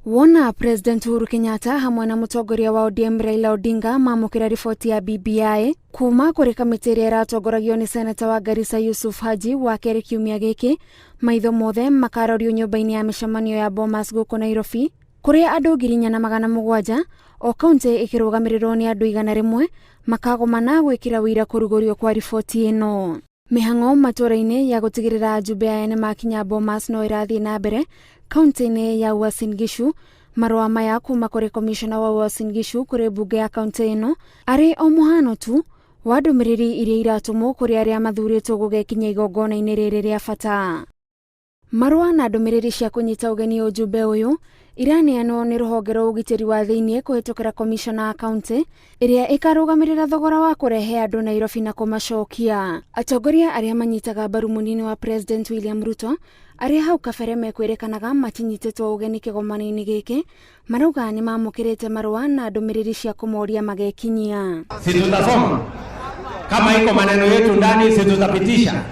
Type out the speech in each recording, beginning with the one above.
Wona President Uhuru Kenyatta hamwe na mũtongoria wa ODM Raila Odinga mamũkĩra riboti ya BBI kuma kũrĩ kamĩtĩ ĩrĩa ĩratongoragio nĩ seneta wa Garissa Yusuf Haji wa kerĩ kiumia gĩkĩ, maitho mothe makarorio nyũmba-inĩ ya mĩcemanio ya Bomas gũkũ Nairobi, kũrĩa andũ 4700 o kaunti ĩkĩrũgamĩrĩrwo nĩ andũ 100 makagomana gwĩkĩra ũira kũrugũrio kwa riboti ĩno. Mĩhang'o matũũra-inĩ ya gũtigĩrĩra ajumbe aya nĩ makinya Bomas no ĩrathiĩ na mbere kaunti-inĩ ya Uasin Gishu. Marũa maya kuma kũrĩ komishona wa Uasin Gishu kũrĩ mbunge ya kaunti ĩno arĩ o mũhano tu wa ndũmĩrĩri iria iratũmwo kũrĩ arĩa mathurĩtwo gũgekinya igongona-inĩ rĩrĩ rĩa bata. Marũa na ndũmĩrĩri cia kũnyita ũgeni ũjumbe ũyũ iraneanwo nĩ rũhonge rwa ũgitĩri wa thĩinĩ kũhĩtũkĩra komishona wa kaunti ĩrĩa ĩkarũgamĩrĩra thogora wa kũrehe andũ Nairobi na kũmacokia. Atongoria arĩa manyitaga mbaru mũnini wa President William Ruto arĩa hau kabere mekwĩrĩkanaga matinyitĩtwo ũgeni kĩgomano-inĩ gĩkĩ marauga nĩ mamũkĩrĩte marũa na ndũmĩrĩri cia kũmoria magekinyia. Si tutasoma kama iko maneno yetu ndani, si tutapitisha?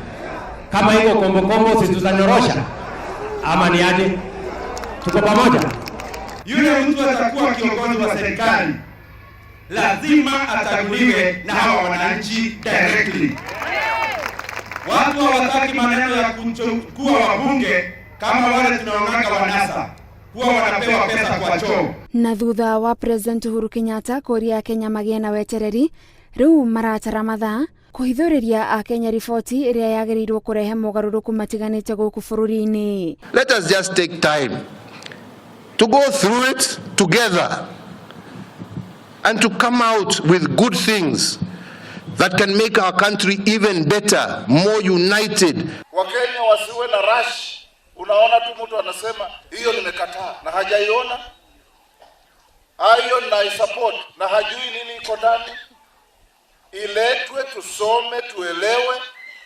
Kama iko kombokombo, si tutanyorosha? Ama ni aje? Tuko pamoja? Yule mtu atakuwa kiongozi wa serikali lazima achaguliwe na hawa wananchi directly. Watu hawataki maneno ya kuchukua wabunge kama wale tunaonaka wa NASA huwa wanapewa pesa kwa choo. Na thutha wa President Uhuru Kenyatta kũria Akenya magĩe na wetereri, rĩu maratara mathaa kũhithũrĩria Akenya riboti ĩrĩa yagĩrĩirwo kũrehe mogarũrũku matiganĩte gũkũ bũrũri-inĩ. Let us just take time to go through it together and to come out with good things that can make our country even better, more united. Wakenya wasiwe na rush. Unaona tu mtu anasema hiyo nimekataa na hajaiona, hiyo naisupport na hajui nini iko ndani. Iletwe tusome, tuelewe.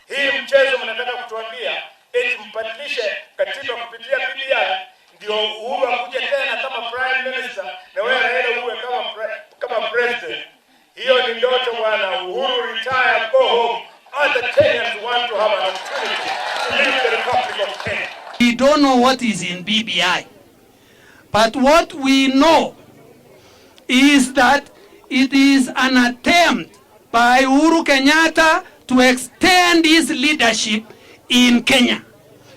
Hii mchezo mnataka kutuambia eti mbadilishe katiba kupitia BBI ndio Uhuru akuje tena kama prime minister na wewe Raila uwe kama president. Hiyo ni ndoto bwana. Uhuru retire, go home. Other Kenyans want to have an opportunity to lead the Republic of Kenya. We don't know what is in BBI. But what we know is that it is an attempt by Uhuru Kenyatta to extend his leadership in Kenya,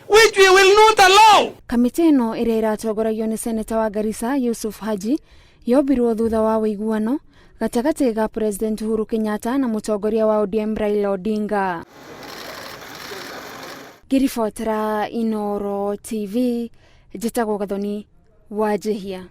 which we will not allow. Kamĩtĩ ĩno ĩrĩa ĩratongoragio nĩ seneta wa Garissa Yusuf Haji yombirwo thutha wa ũiguano gatagatĩ ga President Uhuru Kenyatta na mũtongoria wa ODM Raila Odinga. Ngĩribotera Inooro TV, njĩtagwo Gathoni Wanjihia.